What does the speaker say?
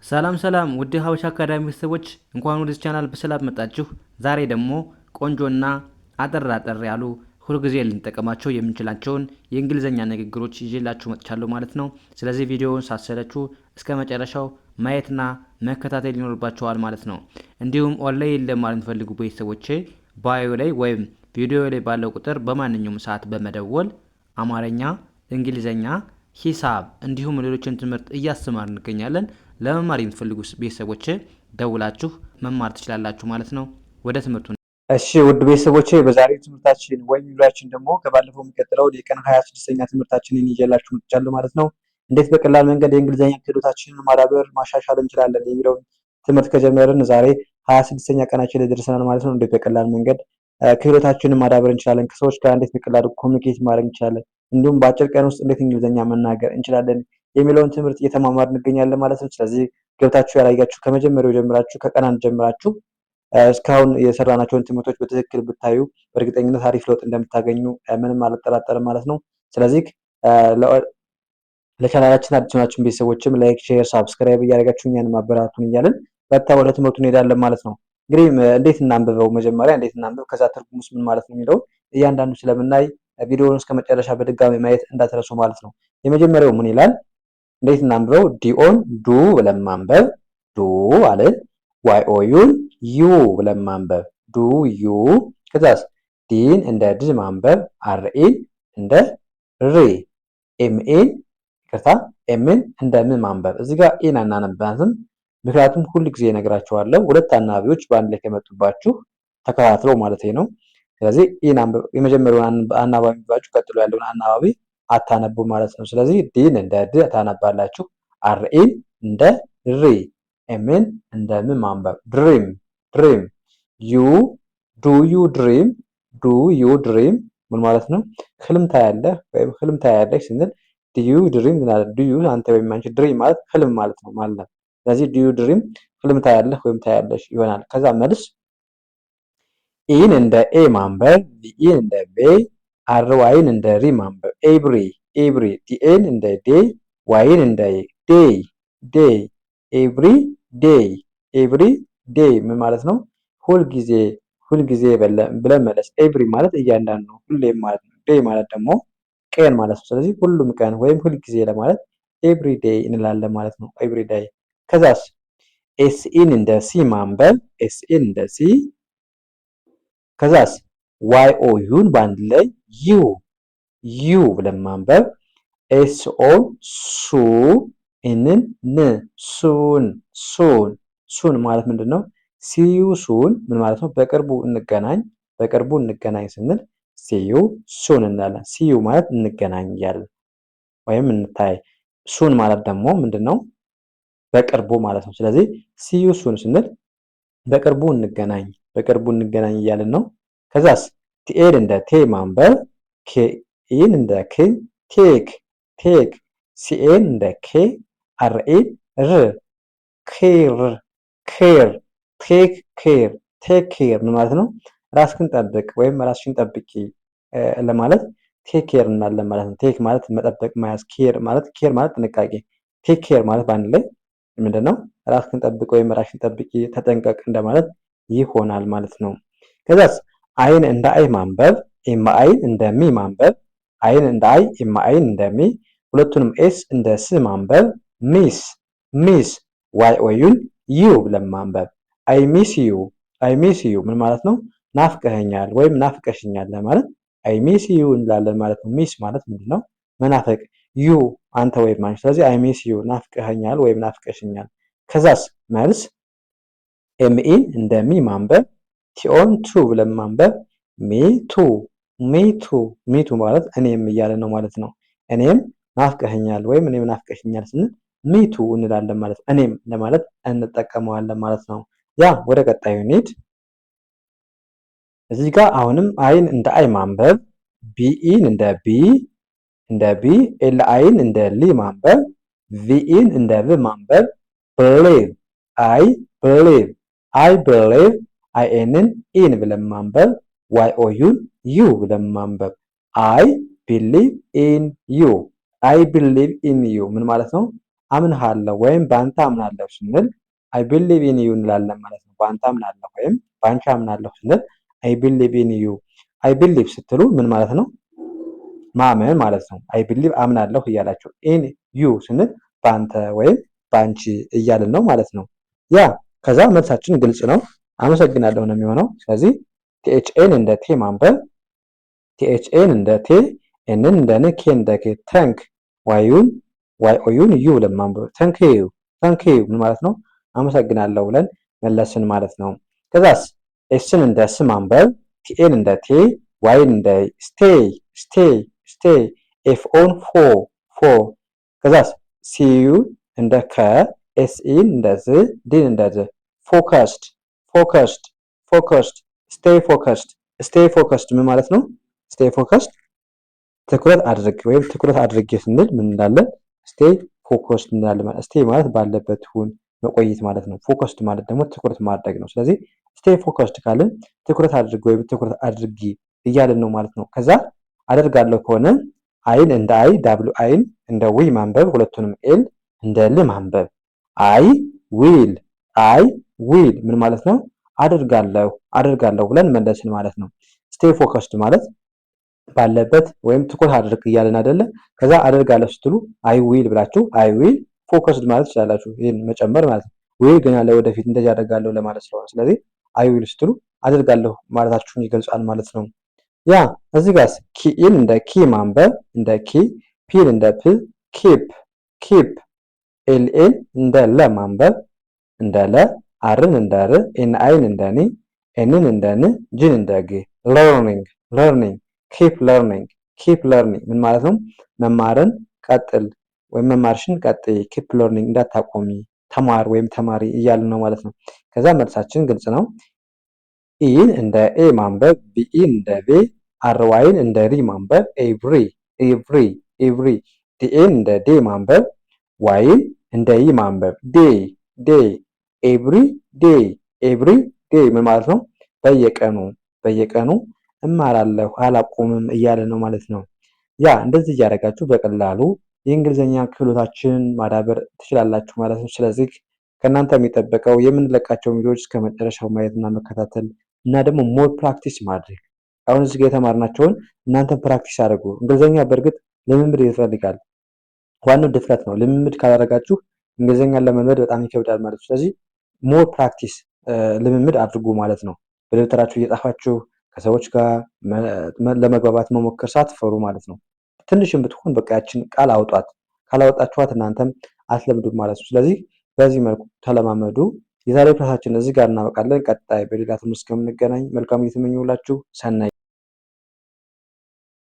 ሰላም ሰላም ውድ ሀበሻ አካዳሚ ቤተሰቦች፣ እንኳን ወደዚህ ቻናል በሰላም መጣችሁ። ዛሬ ደግሞ ቆንጆና አጠር አጠር ያሉ፣ ሁልጊዜ ልንጠቀማቸው የምንችላቸውን የእንግሊዝኛ ንግግሮች ይዤላችሁ መጥቻለሁ ማለት ነው። ስለዚህ ቪዲዮውን ሳትሰለቹ እስከ መጨረሻው ማየትና መከታተል ይኖርባችኋል ማለት ነው። እንዲሁም ኦንላይን ለመማር የምትፈልጉ ቤተሰቦቼ bio ላይ ወይም ቪዲዮ ላይ ባለው ቁጥር በማንኛውም ሰዓት በመደወል አማርኛ፣ እንግሊዝኛ፣ ሂሳብ እንዲሁም ሌሎችን ትምህርት እያስተማርን እንገኛለን። ለመማር የምትፈልጉ ቤተሰቦች ደውላችሁ መማር ትችላላችሁ ማለት ነው። ወደ ትምህርቱ። እሺ ውድ ቤተሰቦቼ፣ በዛሬው ትምህርታችን ወይም ቪዲዮአችን ደግሞ ከባለፈው የሚቀጥለው የቀን 26ኛ ትምህርታችንን ይዤላችሁ መጥቻለሁ ማለት ነው። እንዴት በቀላል መንገድ የእንግሊዝኛ ክህሎታችንን ማዳበር፣ ማሻሻል እንችላለን የሚለውን ትምህርት ከጀመርን ዛሬ 26ኛ ቀናችን ላይ ደርሰናል ማለት ነው። እንዴት በቀላል መንገድ ክህሎታችንን ማዳበር እንችላለን፣ ከሰዎች ጋር እንዴት በቀላሉ communicate ማድረግ እንችላለን፣ እንዲሁም በአጭር ቀን ውስጥ እንዴት እንግሊዝኛ መናገር እንችላለን የሚለውን ትምህርት እየተማማርን እንገኛለን ማለት ነው። ስለዚህ ገብታችሁ ያላያችሁ ከመጀመሪያው ጀምራችሁ፣ ከቀን 1 ጀምራችሁ እስካሁን የሰራናቸውን ትምህርቶች በትክክል ብታዩ በእርግጠኝነት አሪፍ ለውጥ እንደምታገኙ ምንም አልጠራጠርም ማለት ነው። ስለዚህ ለቻናላችን አዲስ ናችሁ ቤተሰቦችም like፣ share፣ subscribe እያደረጋችሁ እኛን ማበረታቱን እያልን ቀጥታ ወደ ትምህርቱ እንሄዳለን ማለት ነው። እንግዲህ እንዴት እናንብበው፣ መጀመሪያ እንዴት እናንብብ፣ ከዛ ትርጉሙስ ምን ማለት ነው የሚለውን እያንዳንዱ ስለምናይ ቪዲዮውን እስከ መጨረሻ በድጋሚ ማየት እንዳትረሱ ማለት ነው። የመጀመሪያው ምን ይላል? እንዴት እናንብበው? D O ን ዱ ብለን ማንበብ፣ ዱ አለን። Y O U ን ዩ ብለን ማንበብ፣ ዱ ዩ። ከዛስ D ን እንደ ድ ማንበብ፣ R E ን እንደ ሪ፣ M A ን፣ ይቅርታ፣ M ን እንደ ም ማንበብ። እዚህ ጋር E ን አናነባትም፣ ምክንያቱም ሁል ጊዜ እነግራችኋለሁ፣ ሁለት አናባቢዎች በአንድ ላይ ከመጡባችሁ ተከታትለው ማለት ነው። ስለዚህ E ን የመጀመሪያውን አናባቢ ባችሁ ቀጥሎ ያለውን አናባቢ አታነቡ ማለት ነው። ስለዚህ D ን እንደ ድ ታነባላችሁ፣ R E ን እንደ ሪ፣ M ን እንደ ም ማንበብ። Dream, dream። You, do you dream? Do you dream ምን ማለት ነው? ህልም ታያለህ ወይም ህልም ታያለሽ ስንል do you dream። Do you አንተ ወይም አንቺ፣ dream ማለት ህልም ማለት ነው ማለት ነው። ስለዚህ do you dream ህልም ታያለህ ወይም ታያለሽ ይሆናል። ከዛ መልስ E ን እንደ ኤ ማንበብ፣ V E ን እንደ ቬ፣ R Y ን እንደ ሪ ማንበብ። Every, every። D A ን እንደ ዴ፣ Y ን እንደ day, day። Every day, every day ምን ማለት ነው? ሁል ጊዜ፣ ሁል ጊዜ ብለን መለስ። Every ማለት እያንዳንዱ፣ ሁሌም ማለት ነው። Day ማለት ደግሞ ቀን ማለት ነው። ስለዚህ ሁሉም ቀን ወይም ሁል ጊዜ ለማለት every day እንላለን ማለት ነው። Every day። ከዛስ S E ን እንደ ሲ ማንበብ፣ S E ን እንደ ሲ። ከዛስ Y O U ን በአንድ ላይ ዩ፣ ዩ ብለን ማንበብ። S O ሱ፣ N ን ን፣ soon, soon። Soon ማለት ምንድን ነው? See you soon ምን ማለት ነው? በቅርቡ እንገናኝ፣ በቅርቡ እንገናኝ ስንል see you soon እንላለን። See you ማለት እንገናኝ እያለን ወይም እንታይ። Soon ማለት ደግሞ ምንድን ነው? በቅርቡ ማለት ነው። ስለዚህ see you soon ስንል በቅርቡ እንገናኝ፣ በቅርቡ እንገናኝ እያልን ነው። ከዛስ T A ን እንደ ቴ ማንበብ፣ K E ን እንደ ክ፣ take, take። C A ን እንደ ኬ፣ R E ን ር፣ care, care። Take care, take care ምን ማለት ነው? ራስህን ጠብቅ ወይም ራስሽን ጠብቂ ለማለት take care እንላለን ማለት ነው። Take ማለት መጠበቅ፣ መያዝ፣ care ማለት ጥንቃቄ። Take care ማለት በአንድ ላይ ምንድነው? ራስህን ጠብቅ ወይም ራስሽን ጠብቂ፣ ተጠንቀቅ እንደማለት ይሆናል ማለት ነው። ከዛስ I ን እንደ አይ ማንበብ፣ M I ን እንደ ሚ ማንበብ፣ I ን እንደ አይ፣ M I ን እንደ ሚ፣ ሁለቱንም S እንደ ስ ማንበብ። Miss, miss። Y O U ን ዩ ብለን ማንበብ። I miss you, I miss you ምን ማለት ነው? ናፍቀኸኛል ወይም ናፍቀሽኛል ለማለት I miss you እንላለን ማለት ነው። Miss ማለት ምንድን ነው? መናፈቅ። You አንተ ወይም አንቺ። ስለዚህ I miss you ናፍቀኸኛል ወይም ናፍቀሽኛል። ከዛስ መልስ M E ን እንደ ሚ ማንበብ፣ T O ን ቱ ብለን ማንበብ። Me too, me too። Me too ማለት እኔም እያለ ነው ማለት ነው። እኔም ናፍቀኸኛል ወይም እኔም ናፍቀሽኛል ስንል me too እንላለን ማለት ነው። እኔም ለማለት እንጠቀመዋለን ማለት ነው። ያ ወደ ቀጣዩ እንሂድ። እዚህ ጋር አሁንም I ን እንደ አይ ማንበብ፣ B E ን እንደ ቢ፣ እንደ ቢ፣ L I ን እንደ ሊ ማንበብ፣ V E ን እንደ ቭ ማንበብ። Believe, I believe, I believe። I N ን ኢን ብለን ማንበብ፣ Y O U ን ዩ ብለን ማንበብ። I believe in you, I believe in you ምን ማለት ነው? አምንሃለሁ ወይም በአንተ አምናለሁ ስንል I believe in you እንላለን ማለት ነው። በአንተ አምናለሁ ወይም በአንቺ አምናለሁ ስንል I believe in you። I believe ስትሉ ምን ማለት ነው? ማመን ማለት ነው። I believe አምናለሁ እያላችሁ፣ in you ስንል በአንተ ወይም በአንቺ እያልን ነው ማለት ነው። Yeah፣ ከዛ መልሳችን ግልጽ ነው። አመሰግናለሁ ነው የሚሆነው። ስለዚህ THA ን እንደ ቴ ማንበብ፣ THA ን እንደ ቴ፣ N ን እንደ ን፣ K እንደ ኬ፣ thank፣ Y ኡን YOU ን ዩ ብለን ማንበብ። Thank you፣ thank you ምን ማለት ነው? አመሰግናለሁ ብለን መለስን ማለት ነው። ከዛስ S ን እንደ ስ ማንበብ፣ TA ን እንደ ቴ፣ Y ን እንደ stay፣ stay፣ stay፣ FO ን ፎ፣ ፎ። ከዛስ CU እንደ ከ፣ SE ን እንደ ዝ፣ D ን እንደ ድ፣ focused፣ focused፣ focused። Stay focused፣ stay focused ምን ማለት ነው? Stay focused ትኩረት አድርግ ወይም ትኩረት አድርጌ ስንል ምን እንላለን? Stay focused እንላለን። Stay ማለት ባለበት ሁን፣ መቆየት ማለት ነው። Focused ማለት ደግሞ ትኩረት ማድረግ ነው። ስለዚህ stay focused ካልን ትኩረት አድርግ ወይም ትኩረት አድርጊ እያልን ነው ማለት ነው። ከዛ አደርጋለሁ ከሆነ I ን እንደ አይ፣ WI ን እንደ ዊ ማንበብ፣ ሁለቱንም L እንደ ል ማንበብ። I will፣ I will ምን ማለት ነው? አደርጋለሁ፣ አደርጋለሁ ብለን መለስን ማለት ነው። Stay focused ማለት ባለበት ወይም ትኩረት አድርግ እያልን አይደለ? ከዛ አደርጋለሁ ስትሉ I will ብላችሁ I will focused ማለት ትችላላችሁ። ይህን መጨመር ማለት ነው። Will ገና ለወደፊት እንደዚህ አደርጋለሁ ለማለት ስለሆነ፣ ስለዚህ I will ስትሉ አደርጋለሁ ማለታችሁን ይገልጻል ማለት ነው። Yeah፣ እዚህ ጋር KE ን እንደ ኪ ማንበብ፣ እንደ ኪ፣ P ን እንደ ፕ፣ keep፣ keep፣ LA ን እንደ ለ ማንበብ፣ እንደ ለ፣ R ን እንደ ር፣ NI ን እንደ ኒ፣ N ን እንደ ን፣ G ን እንደ ግ፣ learning፣ learning። Keep learning፣ keep learning ምን ማለት ነው? መማርን ቀጥል ወይም መማርሽን ቀጥይ፣ keep learning እንዳታቆሚ፣ ተማር ወይም ተማሪ እያልን ነው ማለት ነው። ከዛ መልሳችን ግልጽ ነው። E ን እንደ ኤ ማንበብ፣ BE ን እንደ ቤ፣ RY ን እንደ ሪ ማንበብ፣ every፣ every፣ every። DA ን እንደ ዴ ማንበብ፣ Y ን እንደ ይ ማንበብ፣ day፣ day፣ every day፣ every day ምን ማለት ነው? በየቀኑ፣ በየቀኑ እማራለሁ አላቆምም እያለ ነው ማለት ነው። Yeah፣ እንደዚህ እያደረጋችሁ በቀላሉ የእንግሊዝኛ ክህሎታችንን ማዳበር ትችላላችሁ ማለት ነው። ስለዚህ ከእናንተ የሚጠበቀው የምንለቃቸው ቪዲዮዎች እስከ መጨረሻው ማየትና መከታተል እና ደግሞ more practice ማድረግ። አሁን እዚህ ጋር የተማርናቸውን እናንተን practice አድርጉ። እንግሊዝኛ በእርግጥ ልምምድ ይፈልጋል። ዋናው ድፍረት ነው። ልምምድ ካላደረጋችሁ እንግሊዝኛን ለመልመድ በጣም ይከብዳል ማለት ነው። ስለዚህ more practice ልምምድ አድርጉ ማለት ነው። በደብተራችሁ እየጻፋችሁ ከሰዎች ጋር ለመግባባት መሞከር ሳትፈሩ ማለት ነው። ትንሽም ብትሆን በቃ ያችን ቃል አውጧት። ካላወጣችኋት እናንተም አትለምዱም ማለት ነው። ስለዚህ በዚህ መልኩ ተለማመዱ። የዛሬው ክላሳችን እዚህ ጋር እናበቃለን። ቀጣይ በሌላ ትምህርት እስከምንገናኝ መልካም ጊዜ ተመኘሁላችሁ። ሰናይ